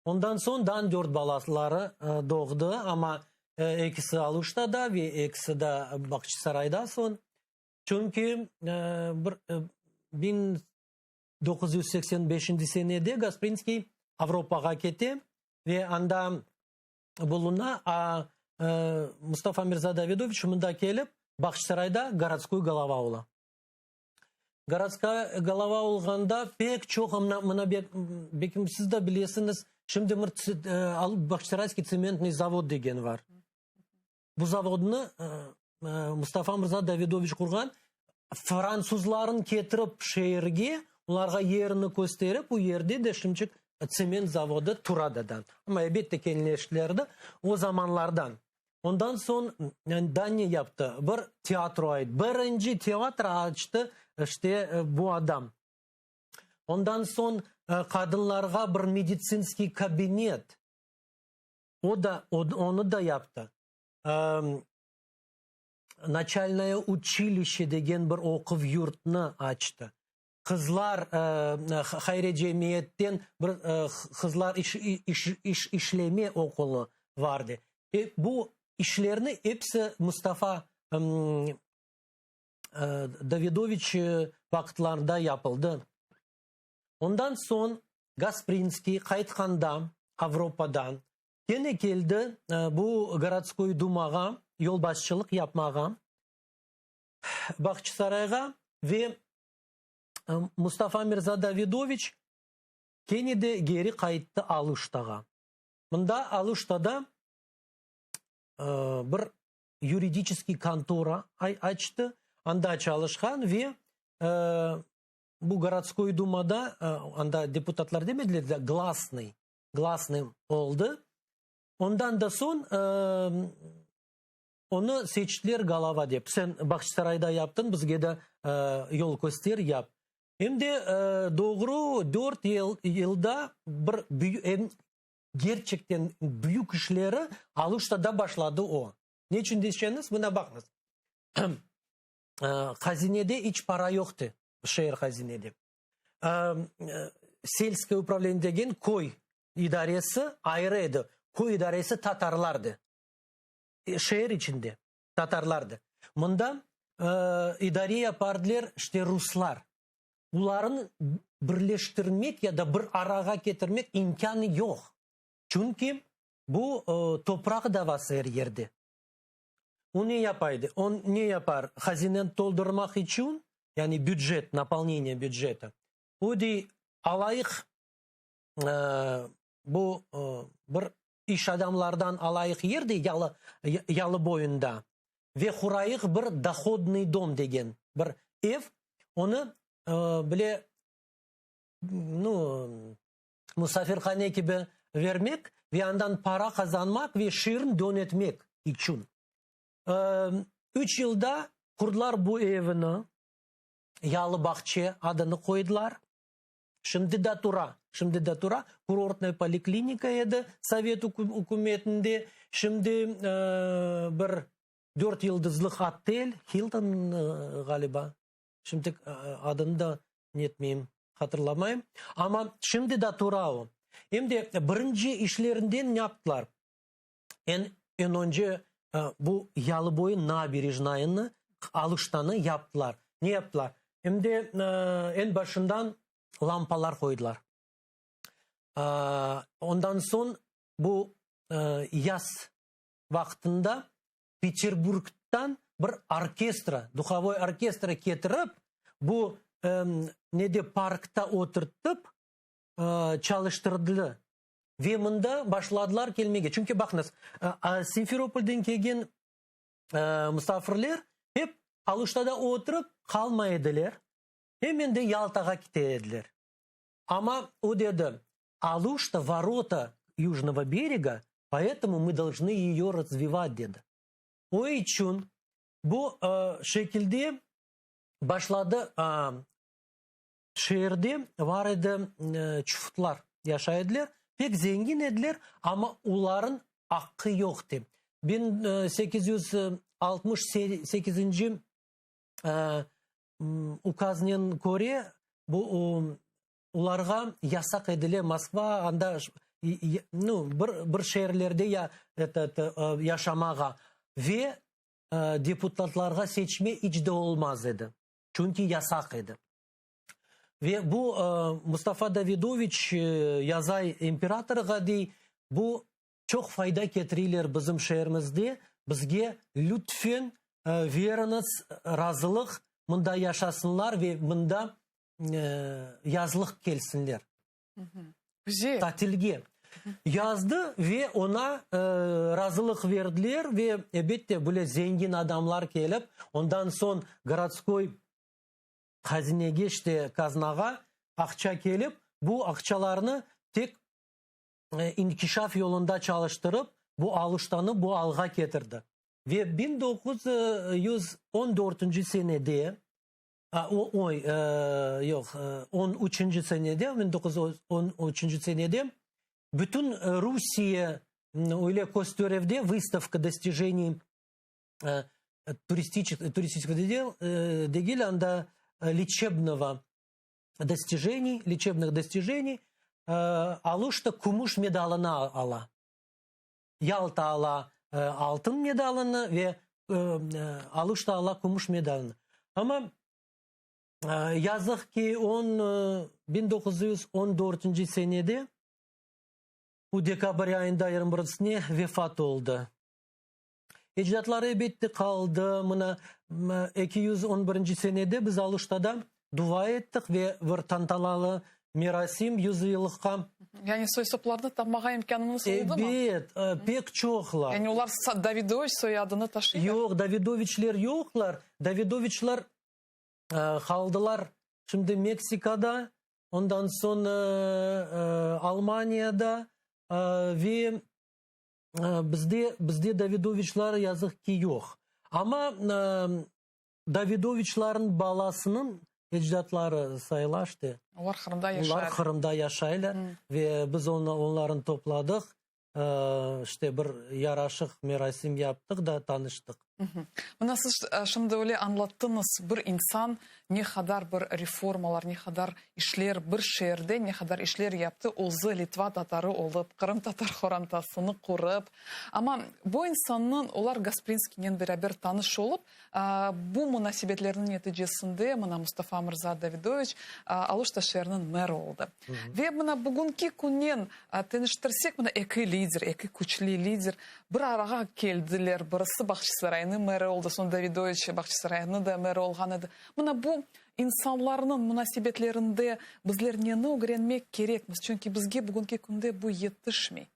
[SPEAKER 2] Ondan soñ daa dört balaları doğdı, amma ekisi Aluştada ve ekisi de Bağçasarayda soñ. Çünki bir 1985 senede Gasprinskiy Avropağa kete ve anda buluna, a Mustafa Mirza Davidoviç mında kelip, Bağçasarayda gorodskoy golova ola. Gorodskaya golova olğanda pek çoq, mına, mına belki siz de bilesiñiz, şimdi bir Bağçasarayskiy tsementnıy zavod degen var. Bu zavodnı Mustafa Mırza Davidoviç qurğan, fransuzlarnı ketirip şeerge, olarğa yerini kösterip, o yerde de şimcik tsement zavodı tura da. Amma elbette keñleştirdi o zamanlardan. Ondan soñ daa ne yaptı? Bir teatro ait. Birinci teatro açtı işte bu adam. Ondan soñ qadınlarğa bir meditsinskiy kabinet, o da, onı da yaptı. Naçalnoye uçilişçe degen bir oquv yurtnı açtı. Qızlar hayriye cemiyetten bir qızlar iş işleme oqulı vardı. Bu işlerni episi Mustafa Davidoviç vaqıtlarında yapıldı. Ondan soñ Gasprinskiy qaytqanda Avropadan kene keldi bu gorodskoy dumağa yolbaşçılıq yapmağa Bağçasarayğa ve Mustafa Mirza Davidoviç kene de geri qayttı Aluştağa. Mında Aluştada bir yuridiçeskiy kontora açtı, anda çalışqan ve bu gorodskoy dumada, anda deputatlar demediler de, glasnıy, glasnıy oldı. Ondan da soñ onı seçtiler golova dep. Sen Bağçasarayda yaptın, bizge de yol köster, yap. Em de doğru dört yılda bir Kerçekten büyük işleri Aluştada başladı o. Ne içün deseñiz, mına baqıñız, hazinede iç para yoqtı, şeer hazinede. Selskoye upravleniye degen köy idaresi ayrı edi. Köy idaresi tatarlardı. Şeer içinde tatarlardı. Mında idare yapardılar işte ruslar. Bularnı birleştirmek ya da bir arağa ketirmek imkânı yoq. Çünki bu topraq davası er yerde. O ne yapaydı? O ne yapar? Hazineni toldurmaq içün, yani bücet, napolneniye büceta, o dey, alayıq bu bir iş adamlardan alayıq yer dey yalı, yalı boyunda ve qurayıq bir dohodnıy dom degen bir ev, onı bile nu, musafirhane kibi vermek ve andan para qazanmaq ve şiirni dönetmek içün. Üç yılda qurdılar bu evni, Yalı bağçe adını qoydılar. Şimdi de tura, şimdi de tura. Kurortnaya poliklinika edi sovet ükümetinde. Şimdi bir dört yıldızlıq otel, Hilton ğaliba. Şimdi adını da netmeyim, hatırlamayım. Amma şimdi de tura o. Em de birinci işlerinden ne yaptılar? Eñ önce bu Yalıboyu naberejnayını, Aluştanı yaptılar. Ne yaptılar? Em de eñ başından lampalar qoydılar. Ondan soñ bu yaz vaqtında Peterburgdan bir orkestra, duhovoy orkestra ketirip, bu nede parkta oturtıp çalıştırdılar. Ve mında başladılar kelmege. Çünki baqıñız, Simferopolden kelgen musafirler hep Aluştada oturıp qalmay ediler, hemen de Yaltağa kete ediler. Amma o dedi, Aluşta vorota Yujnogo berega, poetomu mı dolžnı eyo razvivat, dedi. O içün bu şekilde başladı Şeerde var edi çufutlar yaşay ediler, pek zengin ediler, amma oların aqqı yoqtı. 1868-nci ukaznen köre bu olarğa yasaq edile Moskva, anda nu bir şeerlerde ya etot yaşamağa ve deputatlarğa seçme iç de olmaz edi. Çünki yasaq edi. Ve bu Mustafa Davidoviç yazay imperatorğa dey, bu çoq fayda ketireyler bizim şeerimizde, bizge lütfen veriñiz razılıq, mında yaşasınlar ve mında yazlıq kelsinler.
[SPEAKER 1] Güzel.
[SPEAKER 2] Tatilge. Yazdı ve oña razılıq verdiler ve elbette böyle zengin adamlar kelip, ondan soñ gorodskoy hazinege, işte kaznağa aqça kelip, bu aqçalarnı tek inkişaf yolunda çalıştırıp, bu Aluştanı bu alğa ketirdi. Ve 1914 senede. Oy, yoq, on üçünci senede, 1913 senede bütün Rusiye öyle kösterüvde, vystavka dostijeniy turistik degil, anda leçebnogo dostijeniy, leçebnıh dostijeniy Aluşta kümüş medalını ala. Yalta ala altın medalını ve Aluşta ala kümüş medalını. Amma yazıq ki, on 1914 senede bu dekabr ayında 21-sine vefat oldı. Ecdatları ebette qaldı. Mına 211 senede biz Aluştada dua ettik ve bir tantanalı merasim yüzyıllıqqa.
[SPEAKER 1] Yani soy-soplarnı tapmağa imkânıñız oldımı?
[SPEAKER 2] Ebet, pek çoqlar.
[SPEAKER 1] Yani olar Davidoviç soyadını taşıylar?
[SPEAKER 2] Yoq, Davidoviçler yoqlar. Davidoviçler qaldılar şimdi Meksikada, ondan soñ Almaniyada ve Bizde, bizde Davidoviçlar yazıq ki yoq. Amma Davidoviçlarnıñ balasınıñ ecdatları sayıla işte.
[SPEAKER 1] Olar Qırımda yaşaylar.
[SPEAKER 2] Olar Qırımda yaşaylar ve biz onı, onların topladıq, işte bir yaraşıq merasim yaptıq da tanıştıq.
[SPEAKER 1] Mına siz şimdi öyle añlattıñız, bir insan ne qadar bir reformalar, ne qadar işler bir şeerde ne qadar işler yaptı, özü litva tatarı olıp, qırımtatar qorantasını qurıp. Amma bu insannıñ, olar Gasprinskiynen beraber tanış olıp, bu munasebetlerniñ neticesinde mına Mustafa mırza Davidoviç Aluşta şeeriniñ meri oldı. Ve mına bugünki künnen teñiştirsek, mına eki lider, eki küçlü lider bir arağa keldiler, birisi Bağçasaraynıñ meri oldı, soñ Davidoviç Bağçasaraynıñ da meri olğan edi. Mına bu insanlarnıñ munasebetlerinde bizler neni ögrenmek kerekmiz? Çünki bizge bugünki künde bu yetişmey.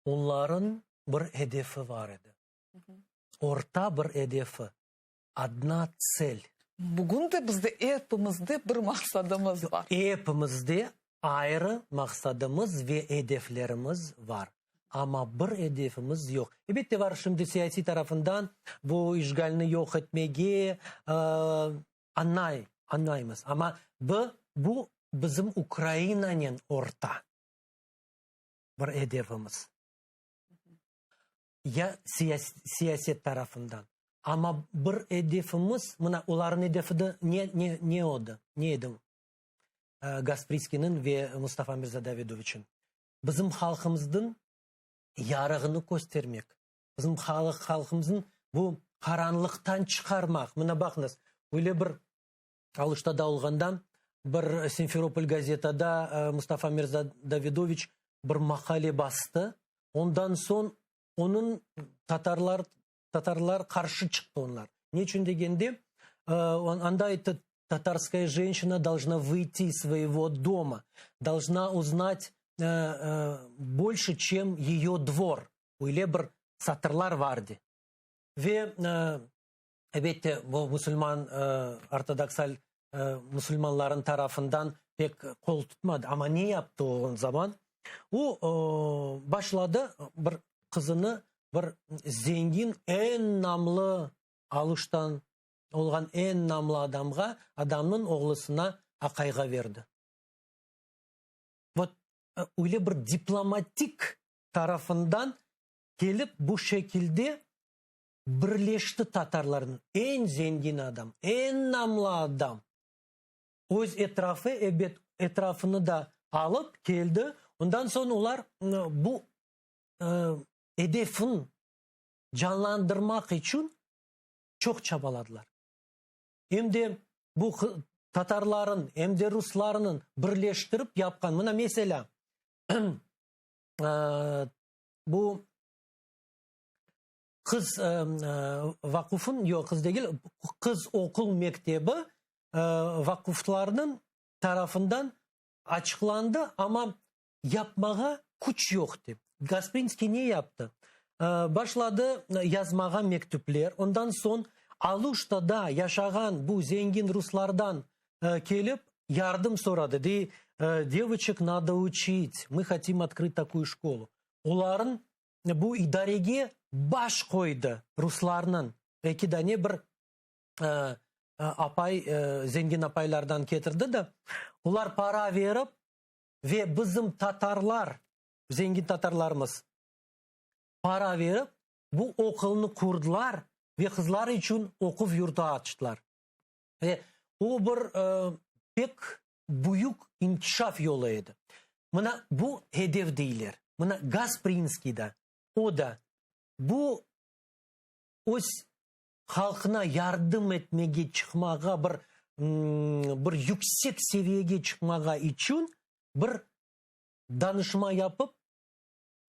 [SPEAKER 2] Onların bir edefi bar edi. Orta bir edefi. Odna tsel.
[SPEAKER 1] Bugün de bizde epimizde bir maqsadımız bar.
[SPEAKER 2] Epimizde ayrı maqsadımız ve edeflerimiz bar. Amma bir edefimiz yoq. Elbette bar, şimdi siyasiy tarafından bu işğalni yoq etmege añlay, añlaymız. Amma bu bizim Ukrainanen orta bir edefimiz. Ya siyaset tarafından. Amma bir edefimiz, mına olarnıñ edefi de ne, ne, ne oldı, ne edi? Gasprinskiyniñ ve Mustafa Mirza Davidoviçniñ. Bizim halqımıznıñ yarığını köstermek, bizim halqımıznıñ bu qaranlıqtan çıqarmaq. Mına baqıñız, öyle bir Aluştada olğanda bir Simferopol gazetada Mustafa Mirza Davidoviç bir maqale bastı. Ondan soñ onıñ tatarlar, tatarlar qarşı çıqtı onlar. Ne içün degende, anda ayttı, Tatarskaya jenşina dolžna vıyti iz svoego doma, dolžna uznat bolşe, çem eyo dvor. Öyle bir satırlar vardı. Ve, elbette, bu musulman, ortodoksal musulmanların tarafından pek qol tutmadı. Amma ne yaptı o zaman? O, başladı bir qızını bir zengin, eñ namlı Aluştan olğan eñ namlı adamğa, adamnıñ oğlusına aqayğa berdi. Vot, öyle bir diplomatik tarafından kelip bu şekilde birleşti tatarlarnıñ eñ zengin adam, eñ namlı adam. Öz etrafı, ebet, etrafını da alıp keldi. Ondan soñ olar bu edefin canlandırmaq içün çoq çabaladılar. Em de bu tatarların, em de ruslarnıñ birleştirip yapqan, mına meselâ, bu qız vaqufın, yoq, qız degil, qız oqul mektebi vaquflarnıñ tarafından açıqlandı, amma yapmağa küç yoq dep. Gasprinskiy ne yaptı? Başladı yazmağa mektüpler, ondan soñ Aluştada yaşağan bu zengin ruslardan kelip yardım soradı, dey, Devoçek nado uçit, mı hotim otkrıt takuyu şkolu. Olarıñ bu idarege baş qoydı ruslarnıñ, eki dane bir. Apay, zengin apaylardan ketirdi de, olar para verip ve bizim tatarlar, zengin tatarlarımız para verip, bu oqulnı qurdılar ve qızlar içün oquv yurtu açtılar. Ve o bir pek büyük inkişaf yolu edi. Mına bu hedef deyler. Mına Gasprinskiy da, o da bu öz halqına yardım etmege çıqmağa bir bir yüksek seviyege çıqmağa içün bir danışma yapıp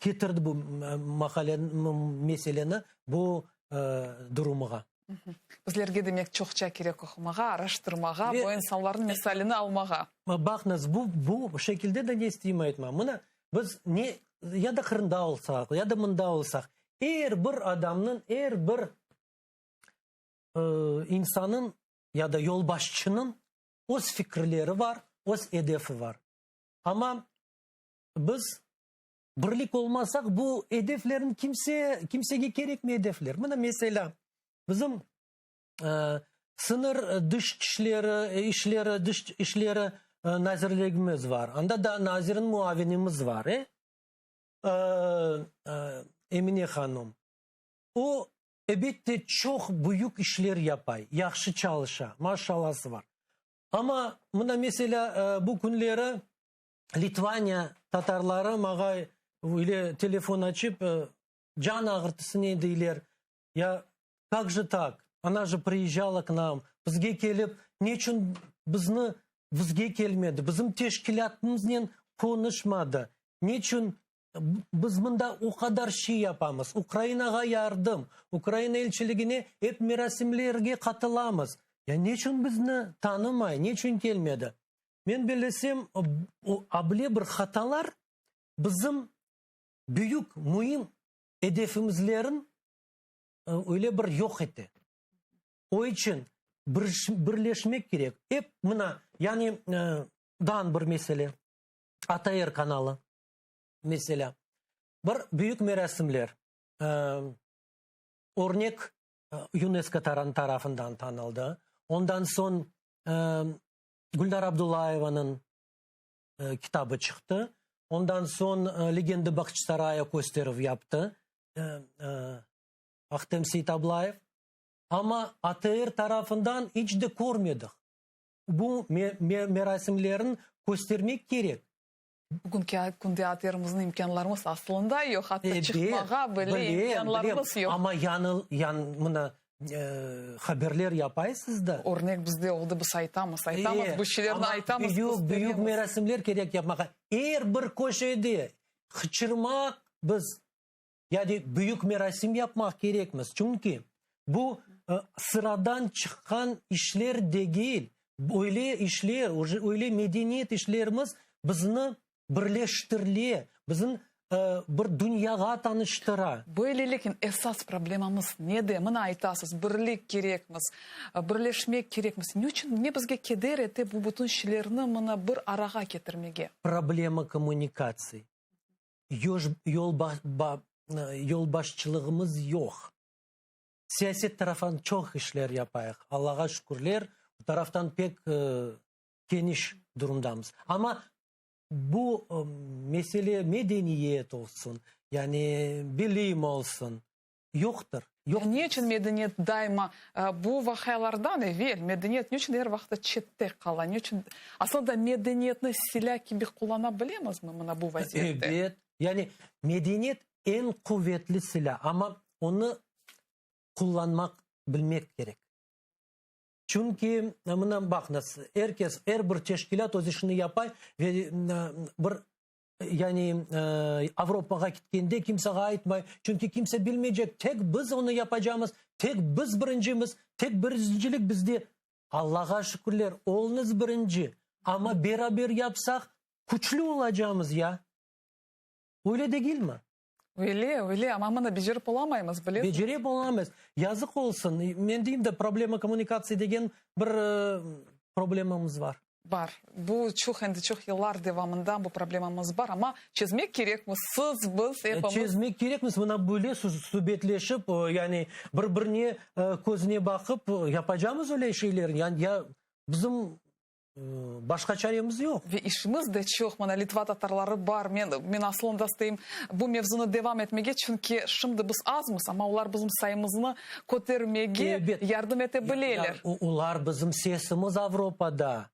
[SPEAKER 2] ketirdi bu maqale meseleni bu durumğa.
[SPEAKER 1] Bizlerge demek çoqça kerek oqumağa, araştırmağa, bu insanlarnıñ misalini almağa.
[SPEAKER 2] Baqıñız, bu bu şekilde de ne isteyim aytma. Mına biz ne ya da Qırımda olsaq, ya da mında olsaq, Er bir adamnıñ, er bir insanıñ ya da yolbaşçınıñ öz fikirleri bar, öz edefi bar. Amma biz birlik olmasaq, bu edeflerniñ kimse, kimsege kerekmey edefler. Mına, meselâ, bizim sıñır dış işleri, işleri, dış işleri nazirligimiz bar. Anda da nazirniñ muavinimiz bar, e? Emine hanım, o, ebette, çoq büyük işler yapay, yahşı çalışa, maşallası bar. Amma mına, meselâ, bu künleri Litvaniya tatarları maña öyle telefon açıp, can ağırtısı ne deyler, ya, kak je tak, ona je priezjala k nam, bizge kelip, neçün bizni, bizge kelmedi, bizim teşkilâtımıznen qonuşmadı, neçün biz mında o qadar şey yapamız, Ukrainağa yardım, Ukraina elçiligine ep merasimlerge qatılamız, ya neçün bizni tanımay, neçün kelmedi? Men bellesem, able bir hatalar bizim büyük, müim edefimizlerin öyle bir yoq ete. O içün birleşmek kerek. Ep mına, yani daan bir mesele, ATR kanalı, meselâ, bir büyük merasimler, örnek UNESCO tarafından tanıldı. Ondan soñ Gülnar Abdullayevanıñ kitabı çıqtı. Ondan soñ Legendı Bağçasaraya kösterüv yaptı Ahtem Seytablayev. Amma ATR tarafından iç de körmedik. Bu merasimlerni köstermek kerek.
[SPEAKER 1] Bugünki künde ATRimizniñ imkânlarımız aslında yoq, hatta çıqmağa bile imkânlarımız yoq.
[SPEAKER 2] Amma yañı, mına, haberler yapaysız da.
[SPEAKER 1] Örnek bizde oldı, biz aytamız, aytamız, bu şeylerni aytamız.
[SPEAKER 2] Büyük, büyük merasimler kerek yapmağa. Er bir köşede qıçırmaq biz, yani büyük merasim yapmaq kerekmiz. Çünki bu sıradan çıqqan işler degil. Öyle işler, öyle medeniyet işlerimiz bizni birleştirile, bizni bir dünyağa tanıştıra.
[SPEAKER 1] Böyleliknen, esas problemamız nede? Mına aytasız, birlik kerekmiz, birleşmek kerekmiz. Ne içün, ne bizge keder ete bu bütün şeylerni mına bir arağa ketirmege?
[SPEAKER 2] Problema kommunikatsiy. Yolbaşçılığımız yoq. Siyaset taraftan çoq işler yapayıq, Allağa şükürler, bu taraftan pek keniş durumdamız. Amma bu mesele medeniyet olsun, yani bilim olsun, yoqtır.
[SPEAKER 1] Yoq. Ne içün medeniyet daima bu vaqialardan evel medeniyet ne içün er vaqıt çette qala? Ne içün aslında medeniyetni silâ kibi qullana bilemizmi mına bu vaziyette?
[SPEAKER 2] Ebet. Yani medeniyet eñ quvetli silâ, amma onı qullanmaq bilmek kerek. Çünki mına baqıñız, er kes, er bir teşkilât öz işini yapay ve bir, yani Avropağa ketkende kimsege aytmay, çünki kimse bilmeycek, tek biz onı yapacamız, tek biz birincimiz, tek birincilik bizde. Allağa şükürler, oluñız birinci, amma beraber yapsaq, küçlü olacamız ya. Öyle degilmi?
[SPEAKER 1] Öyle, öyle, amma mına becerip olamaymız, bilesiñiz.
[SPEAKER 2] Becerip olamaymız. Yazıq olsun, men deyim de, problema kommunikatsiya degen bir problemamız bar.
[SPEAKER 1] Bar. Bu çoq, endi çoq yıllar devamında bu problemamız bar, amma çezmek kerekmiz, siz, biz, epimiz.
[SPEAKER 2] Çezmek kerekmiz, mına böyle subetleşip, yani bir-birine közüne baqıp yapacamız öyle şeylerni. Yani ya bizim başqa çaremiz yoq.
[SPEAKER 1] Ve işimiz de çoq, mına Litva tatarları bar, men, men aslında isteyim bu mevzunı devam etmege, çünki şimdi biz azmız, amma olar bizim sayımıznı kötermege yardım ete bileler.
[SPEAKER 2] Olar bizim sesimiz Avropada.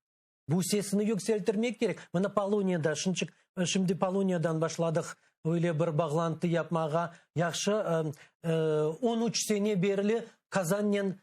[SPEAKER 2] Bu sesni yükseltirmek kerek. Mına Poloniyada, şınçık, şimdi Poloniyadan başladıq öyle bir bağlantı yapmağa. Yahşı, 13 sene berli Kazannen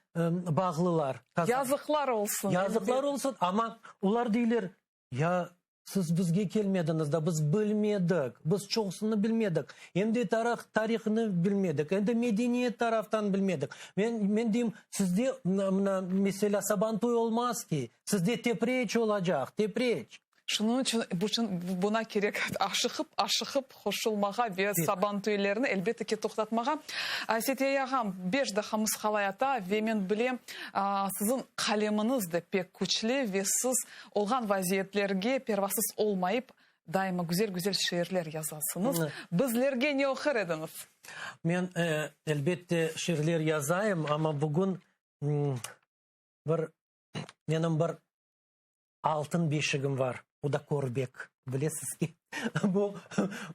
[SPEAKER 2] bağlılar.
[SPEAKER 1] Yazıqlar olsun.
[SPEAKER 2] Yazıqlar olsun, amma olar deyler, ya Siz bizge kelmediñiz da, biz bilmedik, biz çoqusını bilmedik. Em de tarih, tarihını bilmedik, em de medeniyet taraftan bilmedik. Men, men deyim, sizde, mına, meselâ, Sabantuy olmaz ki, sizde Tepreç olacaq, Tepreç.
[SPEAKER 1] Şunıñ içün, buña kerek aşıqıp, aşıqıp qoşulmağa ve Sabantuylerni, elbette ki, toqtatmağa. Seytiye ağam, beş daqqamız qalayata ve men bilem, siziñ qalemiñiz de pek küçli ve siz Olğan vaziyetlerge pervasız olmayıp, daima güzel-güzel şiirler yazasıñız. Bizlerge ne oqur ediñiz?
[SPEAKER 2] Men, elbette, şiirler yazayım, amma bugün bir menim bir altın beşigim var, o da Körbek. Bilesiz ki, bu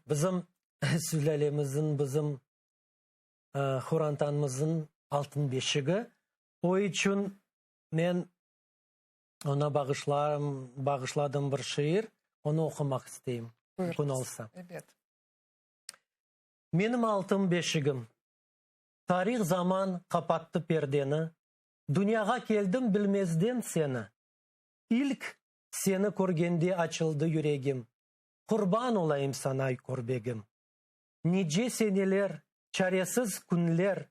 [SPEAKER 2] bizim sülâlemizin, bizim horantanmızın altın beşigi. O içün men Oña bağışlarım, bağışladım bir şiir, onı oqumaq isteyim, mümkün olsa.
[SPEAKER 1] Ebet.
[SPEAKER 2] Menim altın beşigim. Tarih zaman qapattı perdeni, Dünyağa keldim bilmezden seni. İlk seni körgende açıldı yüregim, Qurban olayım sana, körbegim. Nice seneler, çaresiz künler,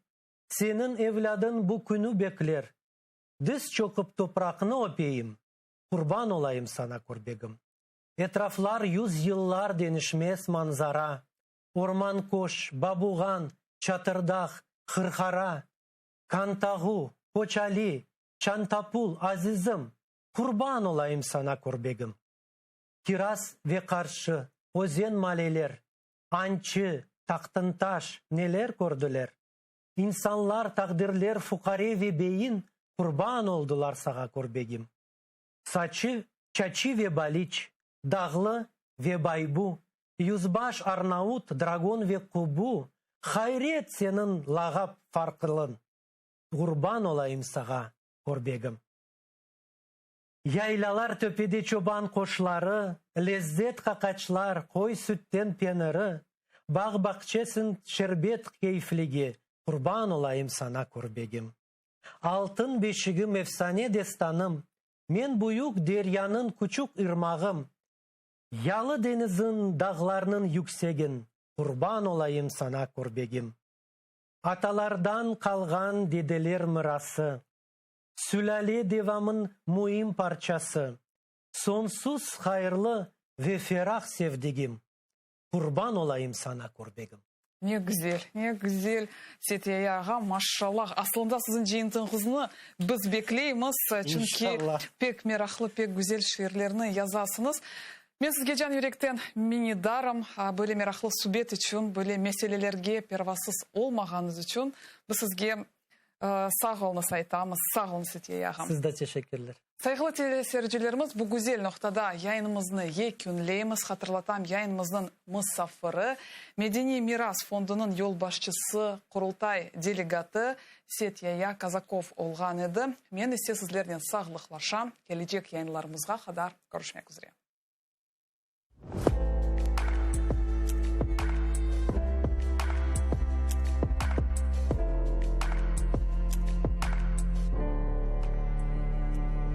[SPEAKER 2] Seniñ evlâdıñ bu künü bekler. Diz çöküp topraqnı öpeyim, Qurban olayım sana, körbegim. Etraflar yüz yıllar deñişmez manzara, Ormankoş, Babuğan, Çatırdağ, Hırhara, Kantağu, Koçali, Çantapul, azizim, Qurban olayım sana, körbegim. Kiraz ve Qarşı, özen maleler, Ançı, Taqtıntaş neler kördiler? İnsanlar, taqdirler, fuqare ve beyin Qurban oldılar sağa, körbegim. Saçı, Çaçi ve Baliç, Dağlı ve Baybu, Yüzbaş, Arnaut, Dragon ve Kubu, Hayret seniñ lağap farqlıñ, Qurban olayım sağa, körbegim. Yaylalar töpede çoban qoşları, Lezzet qaqaçlar, qoy sütten peniri, Bağ-bağçesın şerbet keyfligi, Qurban olayım sana, körbegim. Altın beşigim, efsane destanım, Men büyük deryanıñ küçük irmağım, Yalı deñiziñ, dağlarnıñ yüksegin, Qurban olayım sana, körbegim. Atalardan qalğan dedeler mirası, Sülâle devamın müim parçası, Soñsuz hayırlı ve ferah sevdigim, Qurban olayım sana, körbegim.
[SPEAKER 1] Ne güzel, ne güzel, Seytiye ağa, maşallah. Aslında siziñ cıyıntığıñıznı biz bekleymiz, çünki pek meraqlı, pek güzel şiirlerni yazasıñız. Men sizge can yürekten minnetdarım, böyle meraqlı subet içün, böyle meselelerge pervasız olmağanıñız içün. Biz sizge Sağ oluñız aytamız. Sağ oluñ, Setiye ağam.
[SPEAKER 2] Siz de teşekkürler.
[SPEAKER 1] Sayğılı teleseyircilerimiz, bu güzel noqtada yayınımıznı yekünleymiz. Hatırlatam, yayınımıznıñ musafiri, Medeniy miras fondunıñ yolbaşçısı, Qurultay delegatı Setyaya Kazakov olğan edi. Men ise sizlernen sağlıqlaşam. Kelecek yayınlarımızğa qadar körüşmek üzre.